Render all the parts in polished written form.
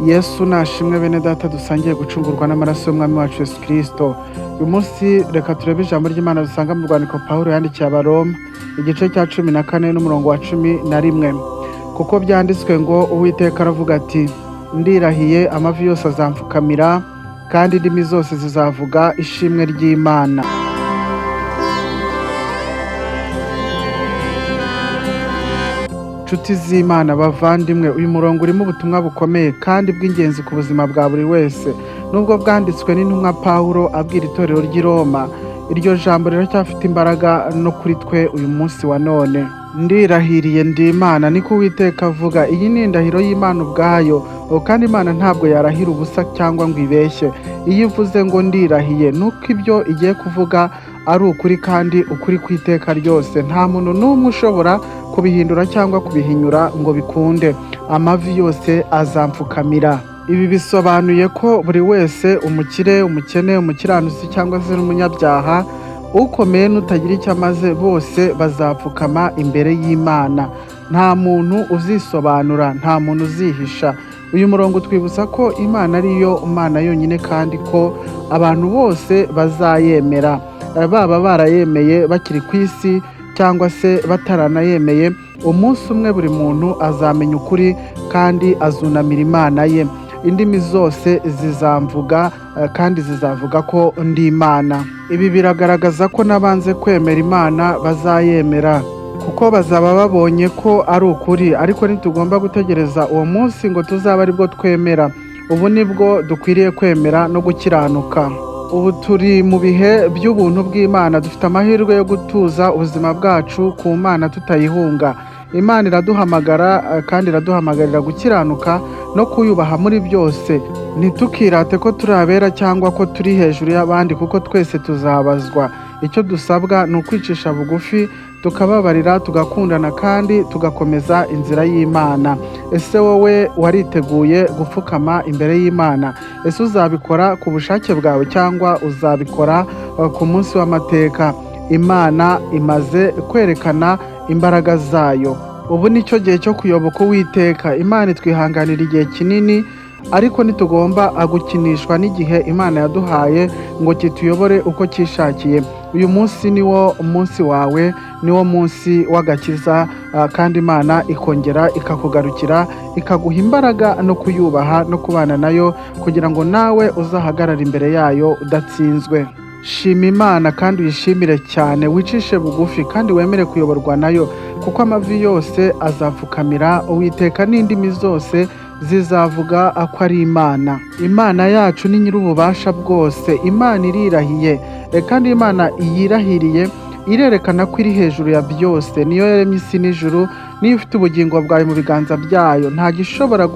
Yesu nashimwe. Bene Data dusangiye gucungurwa n'amaraso y'Umwami wacu Yesu Kirisito, uyu munsi reka turebe ijambo ry'Imana dusanga mu rwandiko Pawulo yandikiye Abaroma, igice cya 14 n'umurongo wa 11. Kuko byanditswe ngo: "Uwiteka aravuga ati: Ndirahiye, amavi yose azamfukamira, kandi indimi zose zizavuga ishimwe ry'Imana." Nshuti z'Imana, bavandimwe, uyu murongo urimo ubutumwa bukomeye kandi bw'ingenzi ku buzima bwa buri wese. Nubwo bwanditswe n'intumwa Pawulo abwira itorero ry'i Roma, iryo jambo riracyafite imbaraga no kuri twe uyu munsi wa none. "Ndirahiriye, ndi Imana, niko Uwiteka avuga." Iyi ni indahiro y'Imana ubwayo, kandi Imana ntabwo yarahira ubusa cyangwa ngo ibeshye. Iyo ivuze ngo "ndirahiye", nuko ibyo igiye kuvuga ari ukuri, kandi ukuri kw'iteka ryose. Nta muntu n'umwe ushobora kubihindura cyangwa kubihinyura ngo bikunde. "Amavi yose azampfukamira." Ibi bisobanuye ko buri wese, umukire, umukene, umukiranutsi cyangwa se n'umunyabyaha, ukomeye n'utagira icyo amaze, bose bazapfukama imbere y'Imana. Nta muntu uzisobanura, nta muntu uzihisha. Uyu murongo utwibutsa ko Imana ariyo Mana yonyine, kandi ko abantu bose bazayemera, baba barayemeye bakiri ku isi cyangwa se bataranayemeye. Umunsi umwe buri muntu azamenya ukuri kandi azunamira Imana ye. "Indimi zose zizamvuga, kandi zizavuga ko ndi Imana." Ibi biragaragaza ko n'abanze kwemera Imana bazayemera, kuko bazaba babonye ko ari ukuri. Ariko ntitugomba gutegereza uwo munsi ngo tuzabe aribwo twemera. Ubu nibwo dukwiriye kwemera no gukiranuka. Ubu turi mu bihe by'ubuntu bw'Imana. Dufite amahirwe yo gutuza ubuzima bwacu ku Mana tutayihunga. Imana iraduhamagara, kandi iraduhamagarira gukiranuka no kuyubaha muri byose. Ntitukirate ko turi abera cyangwa ko turi hejuru y'abandi, kuko twese tuzabazwa. Icyo dusabwa ni ukwicisha bugufi, tukababarira, tugakundana kandi tugakomeza inzira y'Imana. Ese wowe wariteguye gupfukama imbere y'Imana? Ese uzabikora ku bushake bwawe cyangwa uzabikora ku munsi w'amateka? Imana imaze kwerekana imbaraga zayo. Ubu ni cyo gihe cyo kuyoboka Uwiteka. Imana itwihanganira igihe kinini, ariko ntitugomba gukinishwa n'igihe Imana yaduhaye ngo kituyobore uko cyishakiye. Uyu munsi ni wo munsi wawe, ni wo munsi w'agakiza, kandi Imana ikongera ikakugarukira, ikaguha imbaraga no kuyubaha no kubana nayo, kugira ngo nawe uzahagarare imbere yayo udatsinzwe. Shima Imana kandi uyishimire cyane, wicishe bugufi kandi wemere kuyoborwa nayo, kuko amavi yose azapfukamira Uwiteka, n'indimi zose zizavuga ko ari Imana. Imana yacu ni nyir'ububasha bwose. Imana irirahiye, kandi Imana yirahiriye irerekana ko iri hejuru ya byose. Niyo yaremye isi n'ijuru, niyo ifite ubugingo bwawe mu biganza byayo. Nta gishobora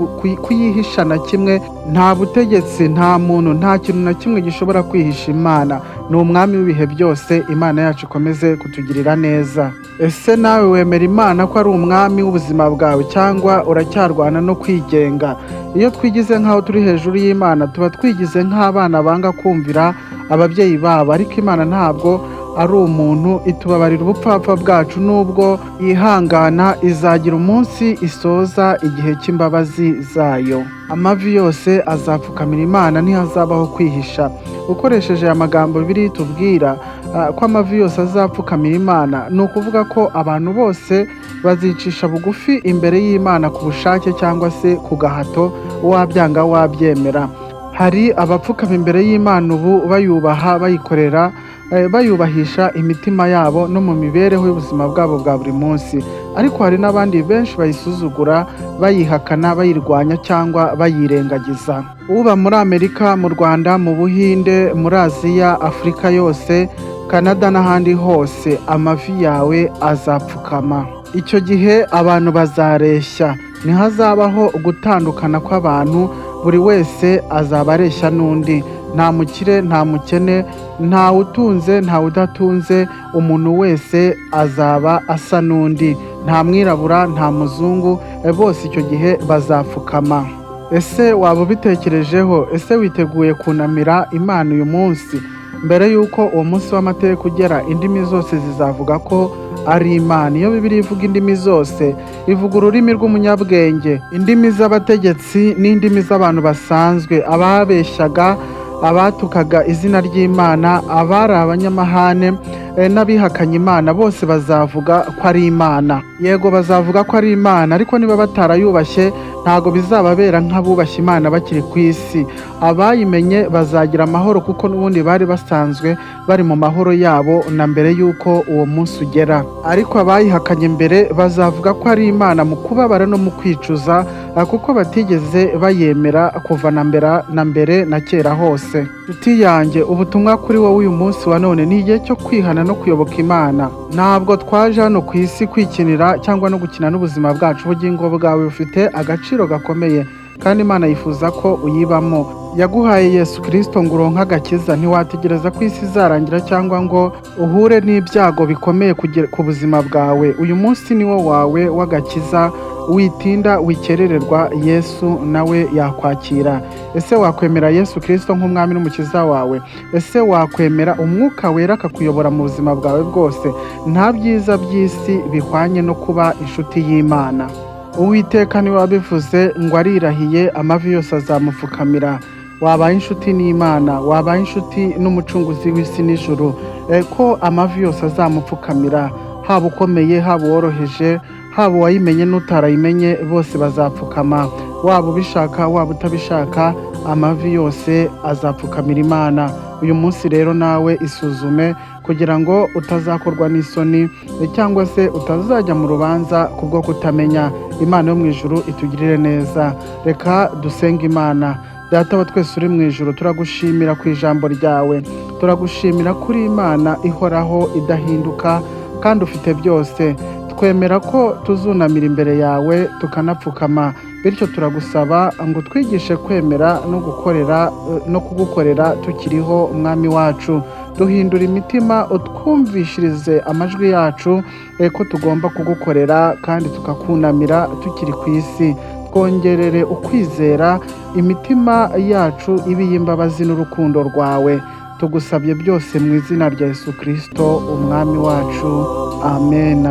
kuyihisha na kimwe, nta butegetsi, nta muntu, nta kintu na kimwe gishobora kwihisha Imana. Ni Umwami w'ibihe byose. Imana yacu ikomeze kutugirira neza. Ese nawe wemera Imana ko ari Umwami w'ubuzima bwawe, cyangwa uracyarwana no kwigenga? Iyo twigize nk'aho turi hejuru y'Imana, tuba twigize nk'abana banga kumvira ababyeyi babo. Ariko Imana ntabwo ari umuntu, itubabarira ubupfapfa bwacu. Nubwo yihangana, izagira umunsi isoza igihe cy'imbabazi zayo. Amavi yose azapfukamira Imana, ntihazabaho kwihisha. Ukoresheje aya magambo Bibiliya itubwira ko amavi yose azapfukamira Imana, ni ukuvuga ko abantu bose bazicisha bugufi imbere y'Imana ku bushake cyangwa se ku gahato, wabyanga wabyemera. Hari abapfukama imbere y'Imana ubu, bayubaha, bayikorera, bayubahisha imitima yabo no mu mibereho y'ubuzima bwabo bwa buri munsi. Ariko hari n'abandi benshi bayisuzugura, bayihakana, bayirwanya cyangwa bayirengagiza. Uba muri Amerika, mu Rwanda, mu Buhinde, muri Aziya, Afurika yose, Kanada n'ahandi hose, amavi yawe azapfukama. Icyo gihe abantu bazareshya, ntihazabaho gutandukana kw'abantu. Buri wese azaba areshya n'undi. Nta mukire, nta mukene, ntawe utunze, ntawe udatunze. Umuntu wese azaba asa n'undi. Nta mwirabura, nta muzungu, bose icyo gihe bazapfukama. Ese waba ubitekerejeho? Ese witeguye kunamira Imana uyu munsi? Mbere y'uko uwo munsi w'amateka ugera, indimi zose zizavuga ko ari Imana. Iyo Bibiliya ivuga indimi zose, ivuga ururimi rw'umunyabwenge, indimi z'abategetsi n'indimi z'abantu basanzwe, ababeshyaga, abatukaga izina ry'Imana, abari abanyamahane n'abihakanye Imana, bose bazavuga ko ari Imana. Yego, bazavuga ko ari Imana, ariko niba batarayubashye, ntabwo bizababera nk'abubashye Imana bakiri ku isi. Abayimenye bazagira amahoro, kuko n'ubundi bari basanzwe bari mu mahoro yabo na mbere y'uko uwo munsi ugera. Ariko abayihakanye mbere bazavuga ko ari Imana mu kubabara no mu kwicuza, kuko batigeze bayemera kuva na mbere na mbere na kera hose. Nshuti yanjye, ubutumwa kuri wowe uyu munsi wa none ni igihe cyo kwihana no kuyoboka Imana. Ntabwo twaje hano ku isi kwikinira cyangwa no gukina n'ubuzima bwacu. Ubugingo bwawe bufite agaciro gakomeye, kandi Imana yifuza ko uyibamo. Yaguhaye Yesu Kirisito ngo uronke agakiza. Ntiwategereza ko isi izarangira cyangwa ngo uhure n'ibyago bikomeye ku buzima bwawe. Uyu munsi ni wo wawe w'agakiza. Witinda, wikerererwa, Yesu nawe yakwakira. Ese wakwemera Yesu Kirisito nk'umwami n'umukiza wawe? Ese wakwemera Umwuka Wera akakuyobora mu buzima bwawe bwose? Nta byiza by'isi bihwanye no kuba inshuti y'Imana. Uwiteka niwe wabivuze ngo arirahiye, amavi yose azamupfukamira. Wabaye inshuti n'Imana, wabaye inshuti n'umucunguzi w'isi n'ijuru, ko amavi yose azamupfukamira, haba ukomeye, haba uworoheje, haba uwayimenye n'utarayimenye, bose bazapfukama. Waba ubishaka, waba utabishaka, amavi yose azapfukamira Imana. Uyu munsi rero nawe isuzume kugira ngo utazakorwa n'isoni cyangwa se utazajya mu rubanza kubwo kutamenya. Imana yo mu ijuru itugirire neza. Reka dusenge Imana. Data wa twese uri mu ijuru, turagushimira ku ijambo ryawe. Turagushimira kuri Imana ihoraho, idahinduka, kandi ufite byose. Twemera ko tuzunamira imbere yawe tukanapfukama. Bityo turagusaba ngo twigishe kwemera no gukorera no kugukorera tukiriho. Umwami wacu, duhindura imitima, utwumvishirize amajwi yacu ko tugomba kugukorera kandi tukakunamira tukiri ku isi. Twongerere ukwizera, imitima yacu ibe iy'imbabazi n'urukundo rwawe. Tugusabye byose mu izina rya Yesu Kirisito umwami wacu, amena.